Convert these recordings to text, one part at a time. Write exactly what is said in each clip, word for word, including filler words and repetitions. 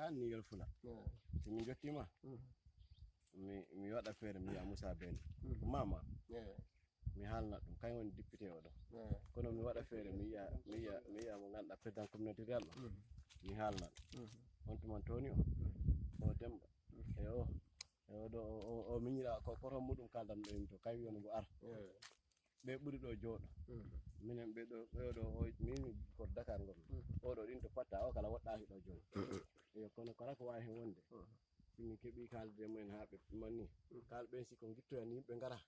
An ni yol fula. Si mi jottiima, mi mi waɗa feere mi wiya Moussa Beni. Mama, mi haalna ɗum, kañ woni député o ɗo. Kono mi waɗa feere mi wiya mi wiya mi wiya mo ngannduɗaa président communauté rurale o. Mi haalna ɗum. On tuma tooni o. O Demba. E o e o ɗo o miñira ko koto muɗum kaldan ɗo yimto kañ woni mbo ar. Ɓe ɓuri ɗo jooɗo. Minen ɓe ɗo ɓe ɗo o min ko Dakar ngon. Oɗo ɗin to patta o kala woɗɗaaki ɗo jooɗo. Eyo, kono kala ko waawi heen wonde, si min keɓii kaalde e mumen haa ɓe manni, kala ɓen si ko ngittoyani yimɓe ngara.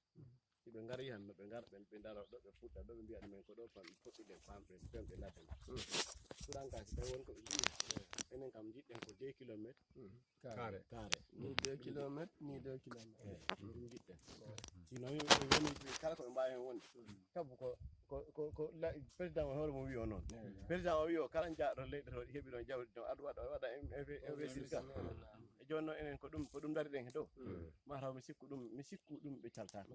Si ɓe ngari han no ɓe ngara ɓen ɓe ndaro ɗo ɓe fuɗɗa ɗo ɓe mbiya ɗumen ko ɗo pan fuɗɗiɗen pamɗen pemɗe ladden. Suranka si tawi won ko ɓe mbiyi enen kam jiɗɗen ko deux kilomètres. Carré. Carré. Ni deux kilomètres ni deux kilomètres. Eyi, ɗum njiɗɗen. Sinon yimɓe ɓe woni ɓe kala ko ɓe mbaawi heen wonde. Sabu ko ko ko ko la- président o hoore mum wiyo noon. Président o wiyo kala jaaɗo leyɗe to heɓi ɗon jawdi ɗon aɗa waɗa waɗa investir ka. E jooni noon enen ko ɗum ko ɗum ndariɗen he dow. Mataw mi sikku ɗum mi sikku ɗum ɓe caltaako.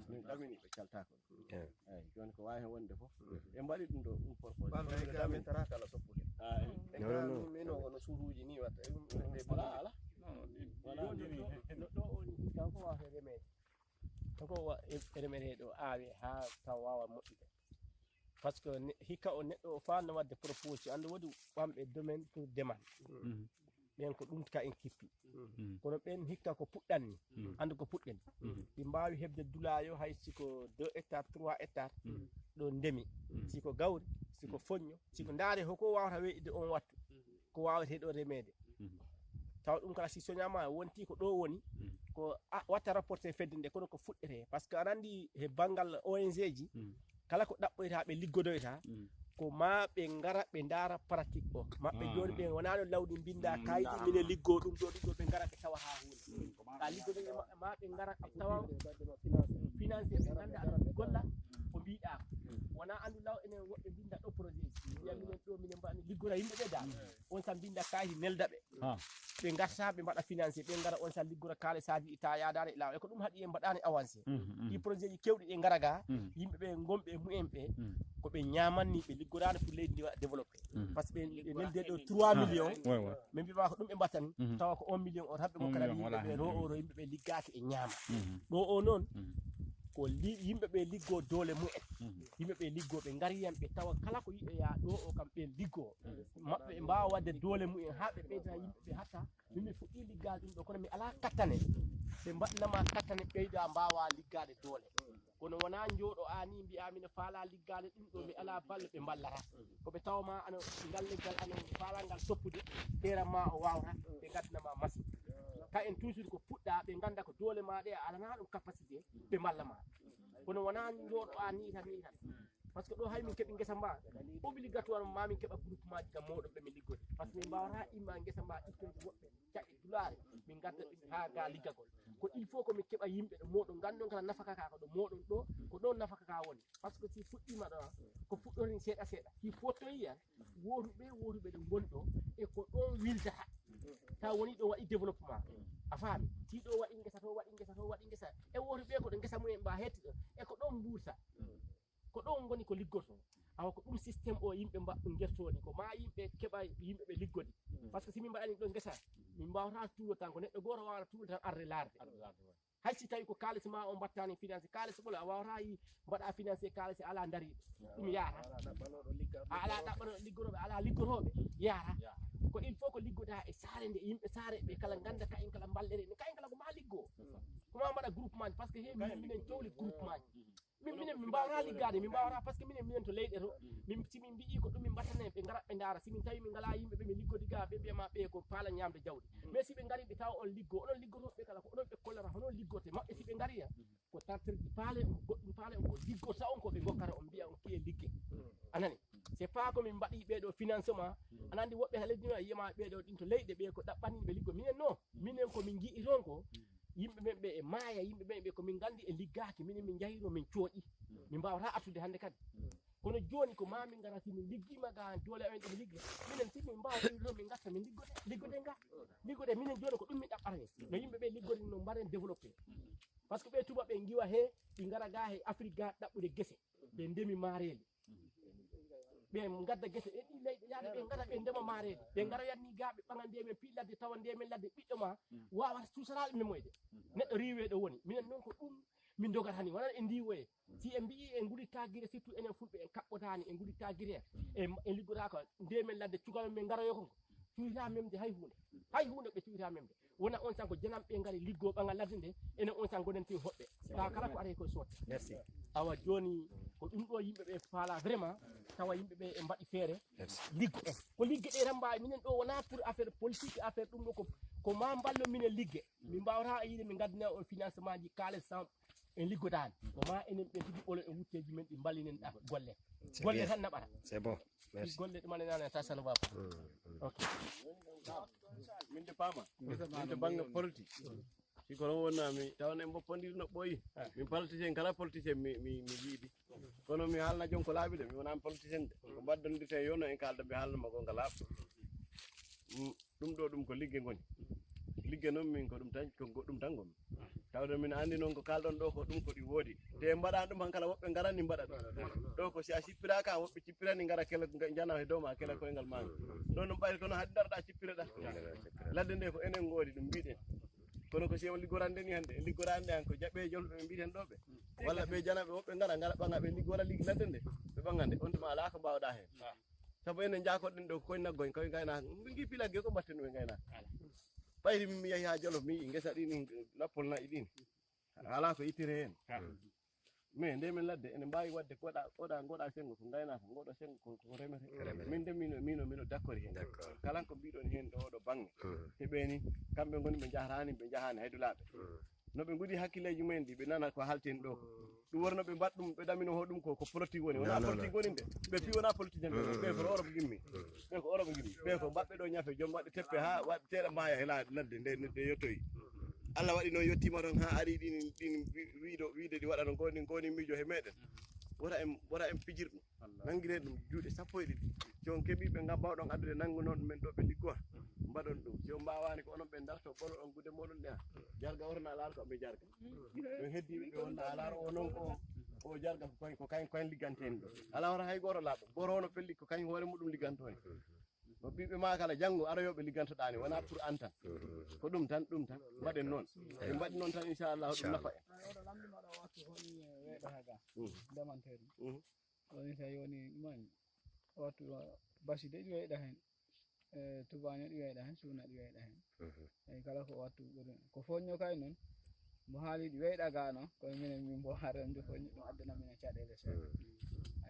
Min ɗamini ɓe caltaako. Eyi, jooni ko waawi heen wonde fof ɓe mbaɗi ɗum ɗo ɗum porpoje. Ɓandu e gamin tara kala soppude. Eyi. E gamin min o wono suruuji ni watta ɗum ɗum ɗe bula ala. No ɗo o ni taw ko waawata remeede. Tan ko wa- e- remeede ɗo aawe haa taw waawa moƴƴude. Par ce que ne- hikka o neɗɗo o faanno waɗde proposition anndu woodi wamɓe domaine pour demande. Ɓen ko ɗum ka en kippi. Kono ɓen hikka ko puɗɗanni anndu ko puɗɗen. Ɓe mbaawi heɓde dulayo hay siko deux hectares trois hectares ɗo ndemi. Siko gawri siko foñño siko ndaare hoko wawata weyɗude on wattu. Ko wawete ɗo remeede. Tawa ɗum kala si soñama wonti ko ɗo woni ko a- watta rapporté fedde nde kono ko fuɗɗete par ce que aɗa andi he banngal O N G ji kala ko ɗaɓɓoyta ɓe liggodoyta ko ma ɓe ngara ɓe ndaara pratique o maɓɓe joni ɓe wonano lawdi mbinda kaydi mine liggo ɗum ɗo ɗum ɗo ɓe ngara ɓe tawa ha hunde ka liggodoyɓe maɓɓe ma ɓe ngara ɓe tawa financé ɓe ganda aɗa golla ko mbiɗa wona andu law enen woɓɓe mbinda ɗo projet ji mbiya minen ɗo minen mbani liggora yimɓe ɓe dal on sa mbinda kaydi nelda ɓe ɓe garta ɓe mbaɗa financé ɓe gara on sa liggora kale sabi ta yadare e law e ko ɗum haɗi en mbaɗani avancé ɗi projet ji kewɗi ɗe gara ga yimɓe ɓe gonɓe e mumen ɓe ko ɓe ñamanni ɓe liggorani pour leydi ndi waɗa développé par ce que ɓe nelde ɗo trois millions min mbima ko ɗum ɓe mbattani tawa ko un million o tan ɓe gokkata yimɓe ɓe ro o ro yimɓe ɓe liggaki e ñaama ɗo o noon ko li- yimɓe ɓe liggo doole mumen yimɓe ɓe liggo ɓe ngari hen ɓe tawa kala ko yiɗoya ɗo o kam ɓe liggo maɓɓe ɓe mbawa wadde doole mumen ha ɓe ɓeyda yimɓe ɓe hatta min mi fuɗɗi liggal ɗum ɗo kono mi ala kattane ɓe mbaɗnama kattane ɓeyda mbawa liggade doole kono wona jooɗo ani mbiya mino faala liggade ɗum ɗo mi ala balle ɓe mballata koɓe tawma ano ngal leggal ano faala ngal soppude teeran ma o wawta ɓe gaddana ma machine ka en toujours ko puɗɗa ɓe ganda ko doole ma ɗe a alana ɗum capacité ɓe mballa ma kono wona jooɗo a ni tan ni tan par ce que ɗo hay min keeɓi guesa mba obligatoire ma min keeɓa groupement ji gam mawɗo ɓe min liggodi par ce que min mbawata imma guesa mba ittoyde woɓɓe caɗɗe dulare min gadda ɗum ha ga liggagol ko il faut ko min keeɓa yimɓe ɗo moɗon gandon kala nafaka ka ko ɗo moɗon ɗo ko ɗon nafaka ka woni par ce que si fuɗɗima ɗo ko fuɗɗorin seeɗa seeɗa si fottoyi hen wotuɓe wotuɓe ɗo goni ɗo e ko ɗon wildata taw woni ɗo waɗi développement a faami si ɗo waɗi guesa to waɗi guesa to waɗi guesa e wotuɓe ko ɗo guesa mumen mba hetti ɗo e ko ɗon mbursa ko ɗon goni ko liggoto awa ko ɗum système o yimɓe mbaɗɗum gertoni ko ma yimɓe keɓa yimɓe ɓe liggodi par ce que si min mbaɗani ɗo guesa min mbawata tuuro tan ko neɗɗo goto wawata tuuro tan arde larde hay si tawi ko kalis ma o mbattani financé kalis ɓolo a wawata yi mbaɗa financé kalis ala dariɗo ɗum yaata a ala ɗaɓɓano liggoroɓe ala liggoroɓe yaata ko il faut ko liggoda e saare nde yimɓe saare ɓe kala ganda ka en kala mballere ne ka en kala ko ma liggo ko ma mbaɗa groupement par ce que he min minen cowli groupement min minen min mbawata liggade min mbawata par ce que minen minen to leyɗe to min si min mbiyi ko ɗum min mbattane ɓe gara ɓe ndara si min tawi min ngala yimɓe ɓe min liggodi ga ɓe mbiyama ɓe ko paala ñamde jawdi mais si ɓe ngari ɓe tawa on liggo onon liggotoɓe kala ko onon ɓe kollata hono liggote maɓɓe si ɓe ngari ko tartirɗi paale on ko goɗɗum paale on ko liggota on ko ɓe gokkata on mbiya on kiye ligge anani c'est pas ko min mbaɗi ɓeɗo financement aɗa andi woɓɓe ha leydi ma yiyama ɓeɗo ɗin to leyɗe ɓe ko ɗaɓɓani ɓe liggo minen no minen ko min ji'i toon ko yimɓe men ɓe e maaya yimɓe men ɓe ko min gandi e liggaki minen min jahino min cooƴi min mbawata artude hande kadi kono joni ko ma min garati min liggima ga doole amen ɗomi ligga minen si min mbawa ɗum ɗo min garta min liggode liggode ga liggode minen joni ko ɗum min ɗaɓɓata hen no yimɓe ɓe liggode no mbaɗen développé par ce que ɓe tuba ɓe giwa he ɓe gara ga he afrique ga ɗaɓɓude guese ɓe ndemi mareli ɓe gadda guese e ɗi leyɗe Yaaɓe ɓe ngara ɓe ndema maareede, ɓe ngara yanni gaaɓe ɓaŋa nde men piɗ ladde, tawa nde men ladde ɓiɗɗo ma wawa susaraɓe men moyde. Neɗɗo riwe ɗo woni. Minen noon ko ɗum min dogata ni, wonana en ndiwoye. Si en mbi'i en ngulitta gire, surtout enen fulɓe en kaɓɓotani en ngulitta gire, en, en liggotako nde men ladde, cukaɓe men ngaroyo kon. Cuwita memde hay hunde. Hay hunde ɓe cuwita memde. Wona on tan ko janamɓe ngari liggo ɓaŋa ladde nde, enen on tan gonen tin hoɓɓe. Ka kala ko ari ko sotta. Merci. Awa joni ko ɗum ɗo yimɓe ɓe faala vraiment, tawa yimɓe ɓe e mbaɗi feere liggo en. Ko ligge ɗe ramba minen ɗo wona pour affaire politique, affaire ɗum ɗo ko, ko ma mballo minen ligge. Min mbawata yiide min ngaddina on financement ji kaalis sans en liggodaani. Ko ma enen ɓe tigi ɓolo e wutteji men ɗi mballinen ɗa golle. Golle tan naɓata. C'est bon. Merci. Golle ɗum anenana ta salva. Ok. Min de paama. Min de bannge politique. Si kono wonnami tawa en mboppondiri no ɓooyi. Min politicien kala politicien mi mi mi yiɗi. Kono mi haalna jon ko laaɓi de, mi wonani politicien de. Ko mbaddondirte yono en kaalda mi haalna ma gonga laaɓa. Ɗum ɗo ɗum ko ligge ngoni. Ligge noon min ko ɗum tan ko goɗɗum tan ngon. Tawde min anndi noon ko kalɗon ɗo ko ɗum ko ɗi woodi. Te mbaɗa ɗum han kala woɓɓe ngarani mbaɗa ɗum. Ɗo ko si a sippiraka woɓɓe cippirani ngara kela jana he dow ma kela koyngal ma. Ɗo no ɓayri kono hade darɗa cippireɗa. Ladde nde ko enen ngoodi ɗum mbiɗen. Kono ko si en liggorande ni hannde, en liggorande han ko jaɓe jolɓe ɓe mbiɗen ɗo ɓe. Walla ɓe janaɓe woɓɓe ngara ngara ɓaŋa ɓe liggora liggi ladde nde. Ɓe ɓaŋande on tuma ala ko mbawɗa hen. Sabu enen jakoɗen ɗo koye naggoy koye gaynaka min gi pilagge ko mbatten ɗum e gaynaka. Ɓayri min mi yahi ha jolof mi yi'i ngesa ɗin lappol na'i ɗin. Ala ko ittire hen. Mais nde min ladde ene mbawi wadde goɗa goɗa goɗa sengo ko gaynaka goɗo sengo ko ko remete. Min de mino mino mino dakkori hen. Kala ko mbiɗon hen ɗo oɗo bangge. Te ɓeni kamɓe goni ɓe jahrani ɓe jahani haydulaɓe. No ɓe ngudi hakkilleji mumen ɗi ɓe nana ko halten ɗo ko ɗum wonno ɓe mbaɗ ɗum ɓe ɗamino ho ɗum ko ko politique woni wona politique woni nde. Ɓe fi wona politicien ɓe ɓe ko Europe gimmi. Ɓe ko Europe gimmi ɓe ko mbaɗɓe ɗo ñafe joom waɗde teppe ha waɗ teɗa maya he laaɗe ladde nde nde yettoyi. Allah waɗi noon yettima toon ha ari ɗin ɗin wiido wiide ɗi waɗa no goni goni miijo he meɗen. Wota en wota en pijir ɗum. Nangire ɗum juuɗe sappo e ɗiɗi. Si on keɓi ɓe ngam mbawɗon addude nanngu noon ɗumen ɗo ɓe liggowa. Mbaɗon ɗum si on mbawani ko onon ɓe darto ɓolo on gude moɗon ɗe ha jarga wotona laal ko ɓe jarga. Ɓe heddiɓe ɓe wonna alaar o noon ko o jarga ko kañ ko kañ koyen liggante en ɗo. Ala wota hay goto laaɓa goto hono felli ko kañ hoore muɗum ligganto en. No ɓiɓɓe ma kala janngo ara yo ɓe liggantoɗani wona pour an tan. Ko ɗum tan ɗum tan mbaɗen noon. Ɓe mbaɗi noon tan inchallah ɗum nafa en. Oɗo lamndima ɗo wattu honi weeɗo ha ga. Ndemanteeri. Woni tawi woni ɗuman wattu basi de ɗi wayɗa hen. E tubaño ɗi wayɗa hen suuna ɗi wayɗa hen. Eyi kala ko wattu ɓuri ko foñño kay noon. Mo haali ɗi wayɗa gano koye minen min mbo ha remde foñño ɗum addana minen caɗele seeɗa.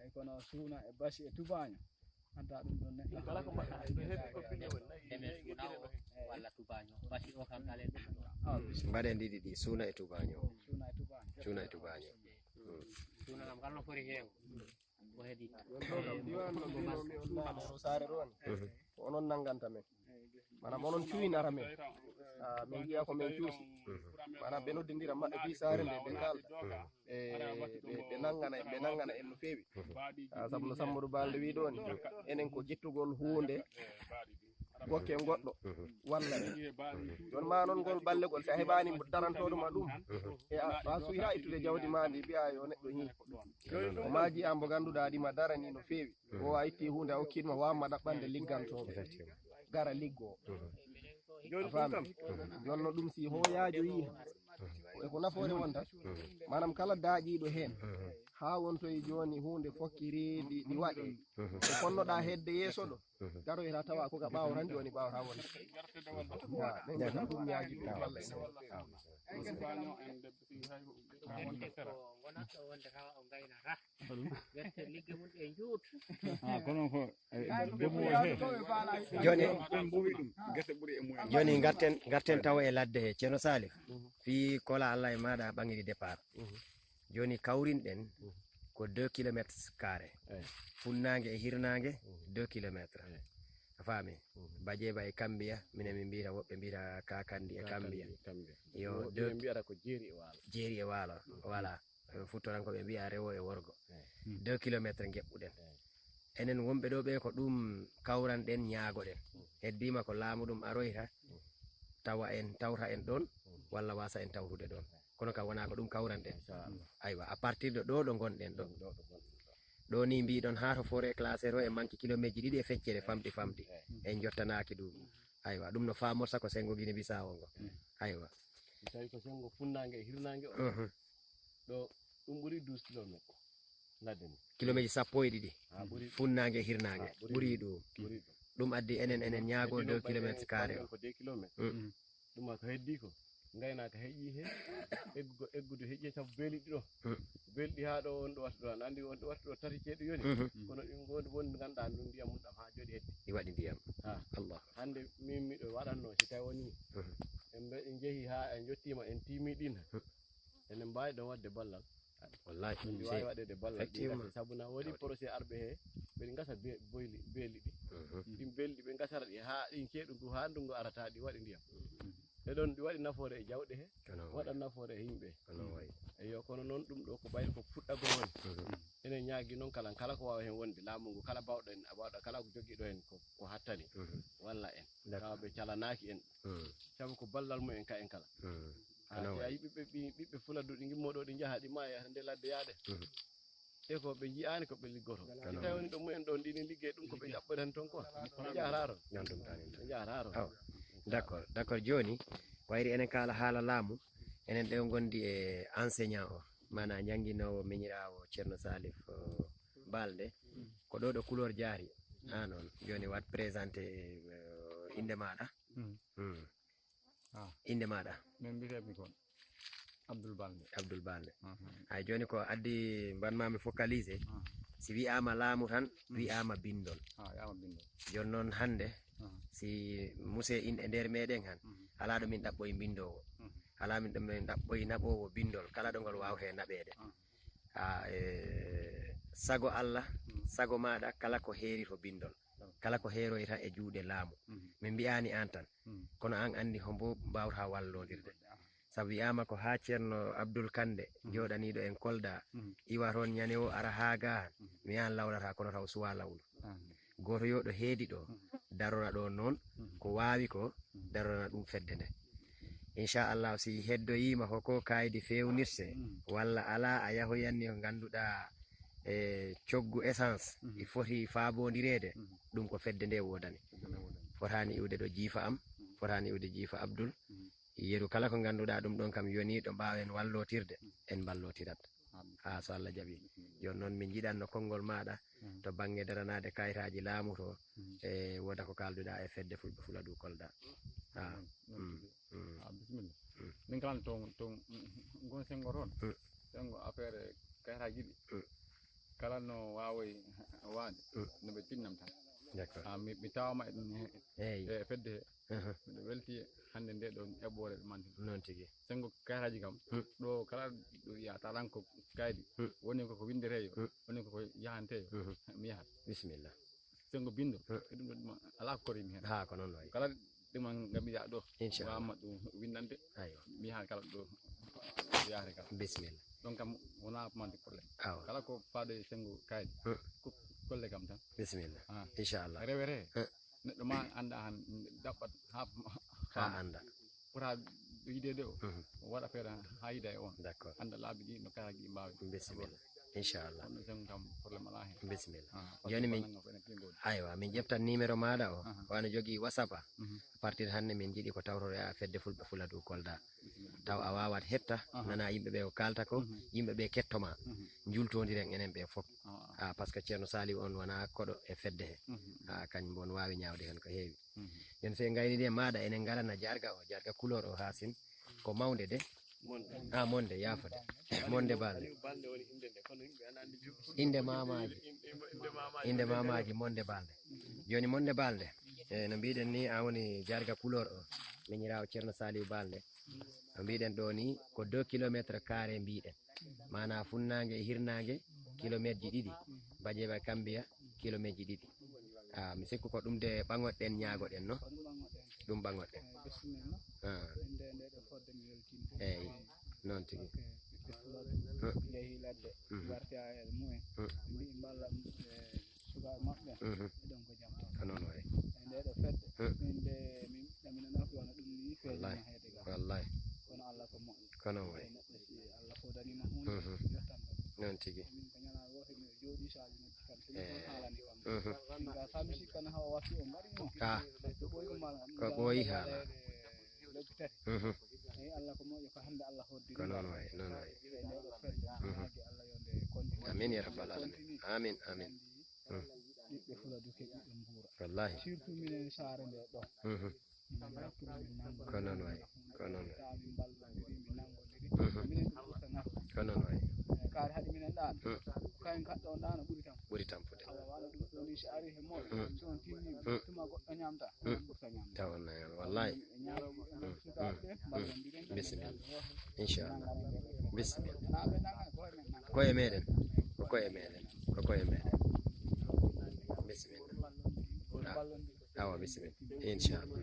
Ay kono suuna e basi e tubaño adda ɗum ɗon neɗɗo kala ko mbaɗa ɓe heɓi ko pille woni nayi demen suuna o walla tubaño basi o kam kalen ɗum ɗo. Mbaɗen ɗiɗi ɗi suuna e tubaño. Suuna e tubaño. Suuna e tubaño. Suuna kam kala no foti heewo. Ko hedi diwan no mbinomi on naɗo saare ɗo ni ko onon nannganta men. Manam onon cuwinata men. Ah, min njiya ko min cuusi. Manam ɓe noddindira maɓɓe fi saare nde ɓe kalda. Ɓe ɓe nanngana ɓe nanngana en no feewi. Ah, sabu no sammudu balde wi ɗo ni enen ko ƴettugol huunde gokke goɗɗo walla ɓe. Jon ma noon ngol ballegol si a heɓani mo darantoɗo ma ɗum e a a suyra ittude jawdi ma ndi mbiya yo neɗɗo ñi. Ko maaji an mo ganduɗa ɗi ma darani no feewi. O a itti hunde a okkitma wamma ɗaɓɓande liggantoɗo gara liggo. A faami? Jonno ɗum si hoyaajo yi e ko nafoore wonta. Manam kala daaƴiɗo heen haa wontoye jooni huunde fokkiri ɗi waɗe ko konnoɗa hedde yeeso ɗo. Garoyta tawa ko ka ɓaawo tan jooni ɓaawata wonde. Ɗum ñaagi ɗum walla e joni joni garten garten tawa e ladde he ceerno salif. Fii kola allah e maɗa ɓaŋiri départ. Joni kawrinɗen ko deux kilomètres carré. Funnaange e hirnaange deux kilomètres. A faami? Bajeeba e kambiya minen min mbiyata woɓɓe mbiyata kakandi e kambiya. Yo deux mbiyata ko jeeri e waalo. Jeeri e waalo. Voilà. Futtorankoɓe mbiya rewo e worgo. Deux kilomètres ngeɓɓuɗen. Enen wonɓe ɗo ɓe ko ɗum kawranɗen ñaagoɗen. Heddima ko laamu ɗum aroyta tawa en tawta en ɗon walla wasa en tawtude ɗon. Kono kam wona ko ɗum kawranɗen. Aywa à partir de ɗo ɗo gonɗen ɗo. Ɗo ni mbiɗon haa to forêt classée to e manque kilomètre ji ɗiɗi e feccere famɗi famɗi. En jottanaaki ɗum. Aywa, ɗum no faamorsa ko senngo Guinée Bissau ngo. Aywa. Si tawi ko senngo funnaange e hirnaange o, Mhm. ɗo ɗum ɓuri douze kilomètres ladde ni. Kilomètre sappo e ɗiɗi. Ha, ɓuri. Funnaange e hirnaange. Ha, ɓuri. Ɓuri ɗum. Ɓuri ɗum. Ɗum addi enen, enen ñaagol Heddi noon deux kilomètres ɓay-, carré o. Ko deux kilomètres. Mm. Ɗum ko heddi ko. Ngaynaaka heƴii he, eggugo, eggude heƴii he, sabu beeli ɗi ɗo. Mm. Beeli ɗi haa ɗo on ɗo wattu ɗo, an anndi on ɗo wattu ɗo tati ceeɗu yoni. Mhm. Kono ɗi ngon-, won ngannduɗaa ɗum ndiyam mum ɗam haa jooɗi heddi. Ɗi waɗi ndiyam. Ha. Allah. Hannde min miɗo waɗatno, si tawi woni Mhm. en mbe-, en njehi haa en njottiima, en tiimi ɗin. Mhm. Enen mbaawi ɗon waɗde ballal. Wallahi, Min si. Waawi waɗede ballal ɗi Effectivement. Ngasa, sabu na woodi Tawde. Projet arɓe he, ɓe ngasa be-, boyli, beeli ɗi. Mhm. Ɗin beeli ɗi ɓe ngasara ɗi haa ɗin ceeɗu ngu, haa ndungu arata ɗi waɗi ndiyam. Ɗe ɗon ɗi waɗi nafoore e jawɗe he, Kono waɗa wayi. Nafoore e yimɓe. Kono wayi. Eyyo, kono noon ɗum ɗo ko ɓayri ko fuɗɗagol woni. Mhm. Enen ñaagi noon kala, kala ko waawi heen wonde, laamu ngu kala baawɗo en, a baawɗo kala ko jogiiɗo heen ko, ko hattani. Mhm. Walla en. D'accord. Tawa ɓe calanaaki en. Mhm. Sabu ko ballal mumen ka en kala. Mhm. Ah, Kono si a wayi. Yii ɓiɓɓe, ɓi-, ɓiɓɓe Fuladu ɗi ngimmoo ɗo ɗi njaha, ɗi maaya nde ladde yaade. Mhm. E ko ɓe njiyaani ko ɓe liggoto. Kono Si tawi woni ɗo mumen ɗon ɗi ne liggey ɗum ko ɓe ƴaɓɓoytan toon ko. Ɓe njahataaro. Noon ɗum tan en Ɓe njahataaro. Awa. D'accord, d'accord. Jooni, wayri enen kaala haala laamu, enen ɗo ngondi e enseignant o, maanaa njannginoowo miñiraawo Ceerno Salif, o, Balde. Ko ɗo ɗo Kulor jaari. Haa noon. Jooni waɗ présenté, eh, innde maaɗa. Mm. Mm. Ah. Innde maaɗa? Min mbiyetee-mi ko Abdoul Balde. Abdoul Balde. Mhm. Hay jooni ko addi mbaɗ-maa mi focalisé. Ah. Si wiyaama laamu tan, Mhm. wiyaama binndol. Ah, wiyaama binndol. Jooni noon hannde, Ah. si muse in e nder meeɗen han, Mhm. alaa ɗo min ɗaɓɓoyi binndoowo. Mhm. Alaa min ɗo min ɗaɓɓoyi naɓoowo binndol, kala ɗo ngol waawetee naɓeede. Ah. Ah, e sago Allah, Mhm. sago maaɗa, kala ko heeri to binndol. Kala ko heeroyta e juuɗe laamu. Mhm. Min mbiyaani aan tan, Mhm. kono aan anndi hombo mbaawta wallondirde. Ah. Sabu wiyaama ko haa Ceerno Abdul Kande, Mhm. jooɗaniiɗo en Kolda, Mhm. iwa toon ñande o ara haa gaa, Mhm. mi aan lawlata kono taw suwaa lawlu. Ah. Gooto yo ɗo heedi ɗo, Mhm. darora ɗo noon, Mhm. ko waawi ko, Mhm. darorana ɗum fedde nde. Inchallah, si heddoyiima ko ko kaydi feewnirte, Mhm. walla alaa, a yahoyanni ko ngannduɗaa e coggu essence, Mhm. i foti faabondireede, Mhm. ɗum ko fedde nde woodani. Fedde nde woodani. Fotaani iwde ɗo jiifa am, Mhm. fotaani iwde jiifa Abdul. Mhm. Yeru kala ko ngannduɗaa ɗum ɗon kam yoni ɗo mbaawen wallotirde, Mhm. en mballotirat. Amin. Haa so Allah jaɓi. Mhm. Jooni noon min njiɗanno konngol maaɗa Mhm. to bannge daranaade kayitaaji laamu to, Mhm. e wooda ko kaalduɗaa e fedde Fulɓe Fuladu Kolda. Ah, Noon, noon mm, tigi. Mm. Ah, bisimilla. Mm. Min kala toon, toon, mm, ngon senngo toon. Mm. Senngo affaire kayitaaji ɗi. Mm. Kala no waawoy waade, Mm. no ɓe tinnam tan. D'accord. Ah, mi, mi tawaama e ɗum he, Eeyi. e fedde he. Aha. Miɗo welti hannde nde ɗoon eɓɓoore ɓe manti. Noon tigi. Senngo kayitaaji kam, Mm. ɗo kala ɗo wiya talan ko kaydi, Mm. woni ko ko winndeteeyo, Mm. woni ko ko yahanteeyo, Mhm. mi yahat. Bisimilla. Senngo binndo, Hmm. e ɗum ɗo ɗum alaa ko koriimi heen. Haa, ko noon wayi. Kala ɗum ngam mi yaha ɗo. Inchallah. Waawma ɗum winndande. Aywa. Mi yaha kala ɗo yahree kala. Bisimilla. Ɗon kam wonaa ko manti problème. Awa. Kala ko faade e senngo kaydi. Hmm. Ko golle kam tan. Bisimilla. Ah. Inchallah. Rewete. Hmm. Neɗɗo ma annda han ɗaɓɓat haa, Haa annda. Fota yideede o. Mhm. Waɗa feere haa yida e on. D'accord. Annda laabi ɗi no kayitaaji ɗi mbaawi. Bisimilla. Inchallah. Kono sen kam problème alaa heen. Bisimilla. Ah, parce Jooni que min, banngal ko enen pinngo. Aywa, min ƴeftan numéro maaɗa o. Aha. Wano jogii WhatsApp a. Mhm. À partir hannde min njiɗi ko tawtoɗaa fedde Fulɓe Fuladu Kolda. Bisimilla. Taw a waawat hetta, Aha. nana yimɓe ɓe ko kaalta ko, Mhm. yimɓe ɓe ketto ma. Mhm. Njultondiren enen ɓe fof. Ah, ah. Ah, parce que Ceerno Saliou on wonaa koɗo e fedde he. Mhm. Ah, kañum bon waawi ñaawde heen ko heewi. Mhm. Nden so en ngayni de maaɗa enen ngalana jarga o, jarga couleur o haa sin ko mawnde de. Monde. Ah, monde, yaafode. Monde Balde. Aliou Balde woni innde nde, kono yimɓe ana anndi jur-, Innde maamaaji. Innde, innde maamaaji. Innde maamaaji monde Balde. Jooni monde Balde. E no mbiɗen ni a woni jarga couleur o. Miñiraawo Ceerno Saliou Balde. No mbiɗen ɗo ni ko deux kilomètres carrés mbiɗen. Maanaa funnaange e hirnaange kilometre ji ɗiɗi, Bajeba Kambiya kilometre ji ɗiɗi. Ah, mi sikku ko ɗum de ɓaŋoɗen ñaagoɗen no? Ko ɗum ɓaŋoɗen. Ɗum ɓaŋoɗen. Eyi, bisimilla. Ah. Nde, nde ɗo fodde mi weltiima. Eyi, noon tigi. Ok, ɓiɓɓe Fuladu Hmm. njehi ladde, Hmm. ngarti haa e mumen. Hmm. Ɓe mbi'i mballa, eh, sukaaɓe maɓɓe, Mhm. ɓe ɗon ko jam tan. Ko noon wayi. E nde ɗo fedde, Hmm. min de, min ɗaminanooki wano ɗum ni feeñi Wallahi. Heede ga. Wallahi. Kono Allah ko moƴƴo. Ko noon wayi. Neɗɗo si Allah fodaniima huunde, Mhm. yottan ɗum. Noon tigi. Min ko ñalaa woote miɗo jooɗii, Caaji majji kam, so mi ɗon haalani kam. Mhm. Min ga sami sikkana hawa wattu o mbaɗi mo. Ah. Ko ɓooyi ma, ko ɓooyi haala. Lebbi tati. Mhm. Eyi, Allah ko moƴƴo, ko hannde Allah hoddiri. Ko noon wayi, noon wayi. E nde ɗo fedde, mhm, maaki Allah yo nde kondi. Amin ya rabbal alamin. Amin, amin. Mhm. Ɓiɓɓe Fuladu ke ɓiɓɓe Mbuura. Wallahi. Surtout minen saare nde ɗo. Mhm. Ko noon wayi, ko noon wayi. Mhm. Ko noon wayi. Eh, kaari haɗi minen ɗaano. Hmm. Ko kayen kaɗɗo on ɗaano ɓuri tan. Ɓuri tampude. Awa, wano ɗum ɗo ni, si ari he moɗo, hmm, si on tinni, hmm, tuma goɗɗo ñamta, hmm, on ɓurta ñamde. Taw on nani on, wallahi. En ñaama, en sukaaɓe ɓe, hmm, ballondiren, hmm, bisimilla. Inchallah. Bisimilla. Wona ɓe nangani, ko e men nangani. Ko e meɗen. Ko ko e meɗen. Ko ko e meɗen. Bisimilla. Ah. Awa, bisimilla. Inchallah.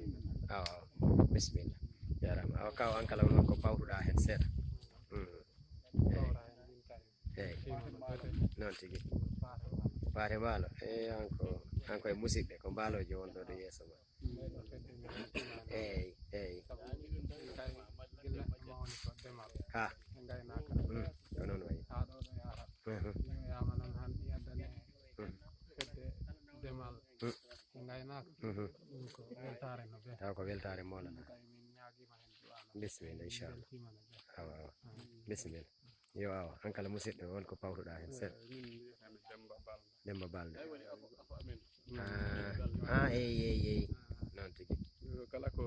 Awa, awa. Bisimilla. Jarama. Awa, kaw an kala on ko pawtuɗa hen seeɗa. Hmm. Eyi. Eyi. Noon tigi. Paate mbaalo. Eyi, an ko, an ko e musidɓe, ko mbaaloje wonɗo ɗo yeeso ma. Eyi, eyi. Ha. Hmm. Ko noon wayi. Mhm. Hmm. Fedde demal e ngaynaaka. Mhm. Ɗum ko weltaare no feewi. Taw ko weltaare mawlana. Ɗum kay min ñaagiima heen du'aa no. Bisimilla, inchallah. Min mbeltiima no feewi. Awa, awa. Amin. Bisimilla. Yo, awa, an kala musidɗo, won ko pawtuɗaa heen seeɗa. Eh, min mbiyetee-mi Demmba Balde. Demmba Balde. Eyi, woni afo, afo amen. Ah, ah, eyi, eyi, eyi. Noon tigi. Kala ko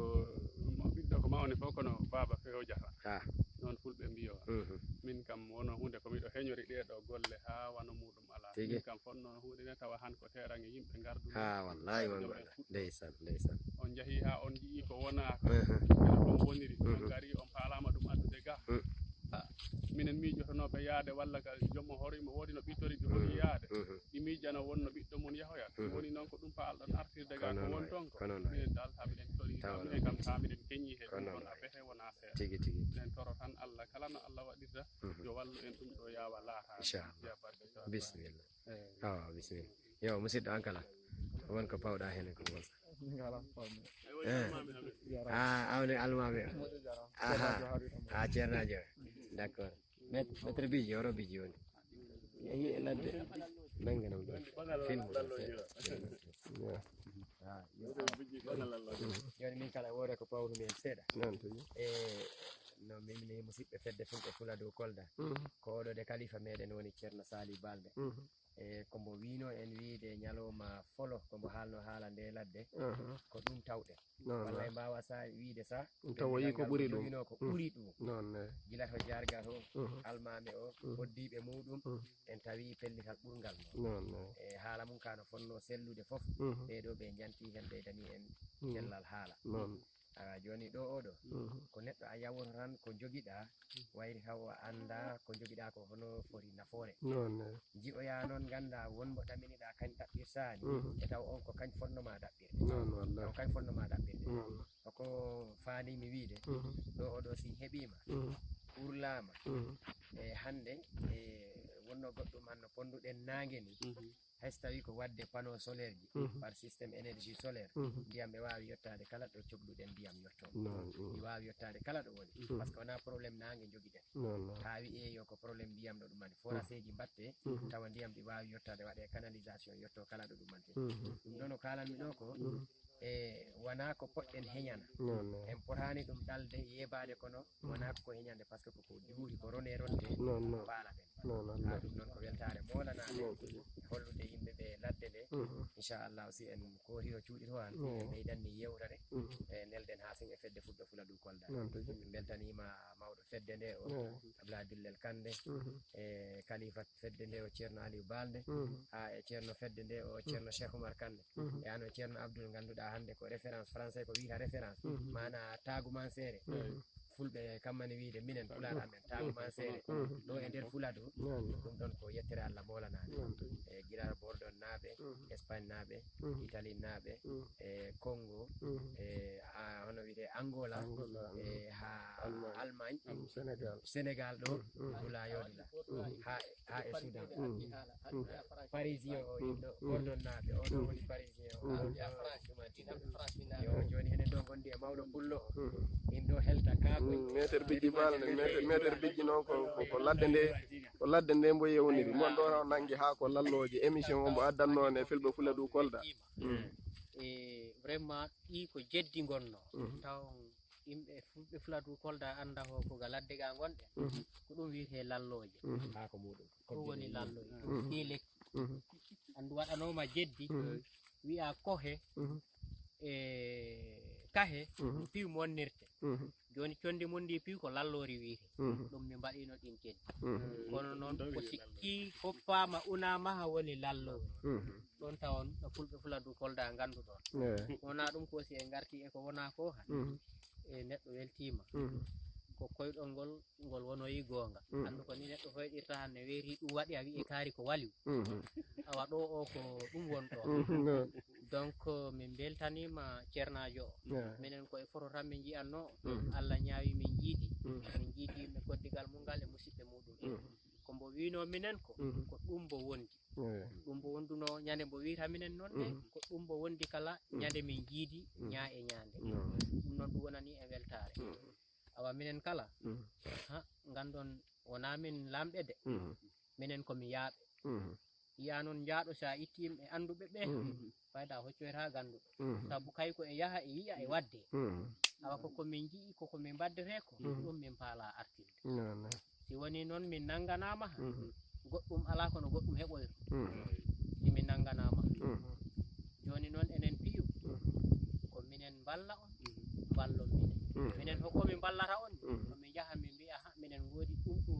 ɓiɗɗo ko mawni fof kono baaba fewjata. Ah. Noon fulɓe mbiyo. Mhm. Min kam wono huunde ko miɗo heñori ɗee ɗoo golle haa wano muuɗum alaa. Tigi. Min kam fotnoo huunde ne tawa han ko teerange yimɓe ngarduno. Ah, wallahi, won goɗɗo. Ndeysaan, ndeysaan. On njahii haa on nji'ii ko wonaa ko. Mhm. Kala ɗum woniri. Mhm. On ngarii on paalaama ɗum addude ga. Mhm. Ah, minen miijotonooɓe yaade walla ka joom o hoore mo woodi no ɓittori ɓe hoɗi yaade. Mhm. Ɗi miijano wonno ɓiɗɗo mum yahoya. Mhm. Woni noon ko ɗum paalɗon artirde ga ko won toon ko. Ko noon wayi. Minen dal haa miɗen tori, haa miɗen kam haa miɗen keñii he ɗum ɗoon a pehe wonaa seeɗa. Tigi, tigi. Minen toro tan Allah kala no Allah waɗirta, mhm, yo wallu en ɗum ɗo yaawa laataade. Inchallah. Bisimilla. Eyi. Awa, bisimilla. Yo, musidɗo an kala. Won ko pawɗa heen ko ngol. Ngala pawmi. Eh. Ah, awni almaami o. Aha. Ah, ceernaajo. D'accord. Met-, maître Bidji, oro Bidji woni. Yehi e ladde. Nannga nam ɗo. Film ɗo. Yo. Ah, yo. Jooni min kala woore ko pawru min seeɗa. Noon tigi. E no min ni musidɓe fedde Fulɓe Fula dow Kolda. Mhm. Ko oɗo de kalifa meɗen woni Ceerno Saliou Balde. Mhm. E ko mbo wiino en wiide ñalawma folo, ko mbo haalno haala nde ladde, aha, ko ɗum tawɗen. Noon, walla en mbaawa sa wiide sa, tawa yi ko ɓuri ɗum. Joginoo ko ɓuri ɗum. Noon ne. Gila to jarga to, mhm, almaami o, mhm, hoddiiɓe muuɗum, mhm, en tawi pellital ɓurngal mo. Noon ne. E haala mum ka no fotnoo sellude fof, mhm, ɓee ɗoo ɓe njanti heen ɓeydani en, mhm, cellal haala. Noon. A jooni ɗo oɗo, mhm, ko neɗɗo a yawoto tan ko jogiɗaa, wayri taw a anndaa ko jogiɗaa ko hono foti nafoore. Noon ne. Nji'oyaa noon nganndaa won mbo ɗaminiɗaa kañ ɗaɓɓirtaani, mhm, e taw on ko kañ fotnoma ɗaɓɓirde. Noon, wallahi. Taw kañ fotnoma ɗaɓɓirde. Noon. Ko faandimi wiide, mhm, ɗo oɗo si heɓiima, mhm, urlaama, mhm, e hannde, e wonno goɗɗum hanno ponduɗen naange ni, mhm, hay so tawii ko waɗde panneau solaire ji, mhm, par système énergie solaire, mhm, ndiyam ɓe waawi yottaade kala ɗo cohluɗen ndiyam yotto. Noon, mhm. Ɗi waawi yottaade kala ɗo woni. Mhm. Par ce que wonaa problème naange njogiɗen. Noon, noon. Haa wiyee yo ko problème ndiyam ɗo ɗumani. Mhm. Forage eeji mbaɗtee, mhm, tawa ndiyam ɗi waawi yottaade, waɗee canalisation yotto kala ɗo ɗumante. Mhm. Ɗum ɗo no kaalanmi ɗo ko, mhm, e wonaa ko poɗɗen heñana. Noon, noon. En potaani ɗum ɗalde, yeebaade kono, mhm, wonaa ko heñande, par ce que ko ko juuri, ko rone ronde, noon, noon, paalaɗen. Noon, noon. Haa ɗum noon ko weltaare moolanaade. Noon tigi. Hollude yimɓe ɓe ladde nde. Mhm. Inchallah, si en kootiro cuuɗi to an, mhm, en ɓeydan ni yewtere, mhm, e nelden haa sin e fedde Fulɓe Fula dow Kolda. Noon tigi. Min mbeltaniima mawɗo fedde nde o, mhm, Abdoulaye Dillel Kande, mhm, e kalifa fedde nde o Ceerno Aliou Balde, mhm, haa e ceerno fedde nde o Ceerno, mhm, Cheikh Oumar Kande. Mhm. E an o Ceerno Abdoul, ngannduɗaa hannde ko référence, français ko wiyata référence. Mhm. Maanaa taagumanseere. Mhm. Fulɓe kammani wiide minen pulaar amen taagumanseere. Mhm. Ɗo e nder Fuladu, noon, ɗum ɗon ko yettere Allah moolanaade. Noon. E gila Bordeaux naaɓe, mhm, Espagne naaɓe, mhm, Italie naaɓe, mhm, e Congo, mhm, e, a, hono wiyetee Angola, Angola, e, mhm, haa Allemagne, Sénégal, Sénégal ɗo, Bula Yodila, ha, ha e Soudan. Parisien o inno, Gordon naaɓe, o ɗo woni Parisien o. Yo, joni hene ɗo gondi e mawɗo pullo o. Inno helta ka ko. Meter bijji bal ne, meter, meter bijji noon ko, ko, ko ladde nde, ko ladde nde mbo yewniri. Mon ɗo nangi ha ko lallooje émission o mbo addanno ne Fulɓe Fula du Kolda. E vraiment ɗi ko jeddi gonno. Taw yimɓe Fulɓe Fula du Kolda annda ho ko ga ladde ga gonɗe. Ko ɗum wiyete lallooje. Ha ko muɗum. Ko woni lallooje. Ɗi lekki. Anndu waɗanoma jeddi. Wi'a kohe. E kahe. Piw monnirte. Joni condi mon ndi piw ko lallori wiyete. Ɗum mi mbaɗino ɗin jeddi. Kono noon ko sikki hoppaama unamaha woni lallori. Ɗon tawon no Fulɓe Fula du Kolda ngannduɗon. Wona ɗum ko si en ngarti e ko wona ko han. E neɗɗo weltiima. Ko koyɗol ngol, ngol wonoyi goonga. Anndu ko ni neɗɗo hoyɗirta han ne weeri ɗum waɗi a wi'i kaari ko waliw. Awa ɗo o ko ɗum won ɗo. Donc min mbeltaniima ceernaajo o. Minen ko e foto tan min nji'anno. Allah ñaawi min njiidi. Min njiidi yimɓe koddigal mum ngal e musidɓe muɗum. Ko mbo wiino minen ko, ko ɗum mbo wondi. Ɗum mbo wonduno ñande mbo wiita minen noon ne, ko ɗum mbo wondi kala ñande min njiidi ñaa e ñande. Ɗum noon ɗum wonani e weltaare. Awa minen kala, ha, nganndon wonaa min laamɓe de. Minen ko mi yaaɓe. Yiya noon njaaɗo so a itti yimɓe annduɓe ɓe, fayda hoccoyta gannduɗo. Sabu kay ko e yaha e yiya e waɗde. Awa ko ko min nji'i, ko ko min mbaddete ko, ɗum min paala artirde. Si woni noon min nannganaama han, goɗɗum alaa kono goɗɗum heɓoyro. Si min nannganaama han. Jooni noon enen piyu, ko minen mballa on, mballon minen. Minen hoko min mballata on, ko min njaha min mbi'a ha minen ngoodi ɗum ɗo.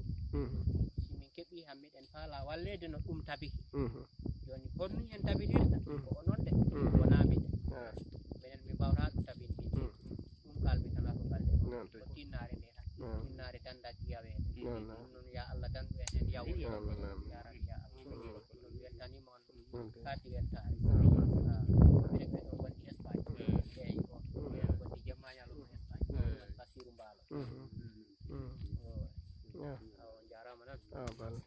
Si min keɓi han miɗen faala walleede no ɗum tabiki. Jooni honno en tabitirta? Ko onon de, wonaa minen. Minen min mbawta ɗum tabintin. Ɗum kalmi tan ko balɗe. Ko tinnaare nde tan. Tinnaare tan daggi yaweede. Ɗum noon ya Allah dandu en hen yaw. Ya Rabbi ya Allah. Ɗum weltaniima on. Kadi weltaare. Minen ɓe ɗo gondi Espagne. Eeyi on. Ɓe ɗo gondi Jemmañal on Espagne. Basiru Mbaalo. On njaaraama noon.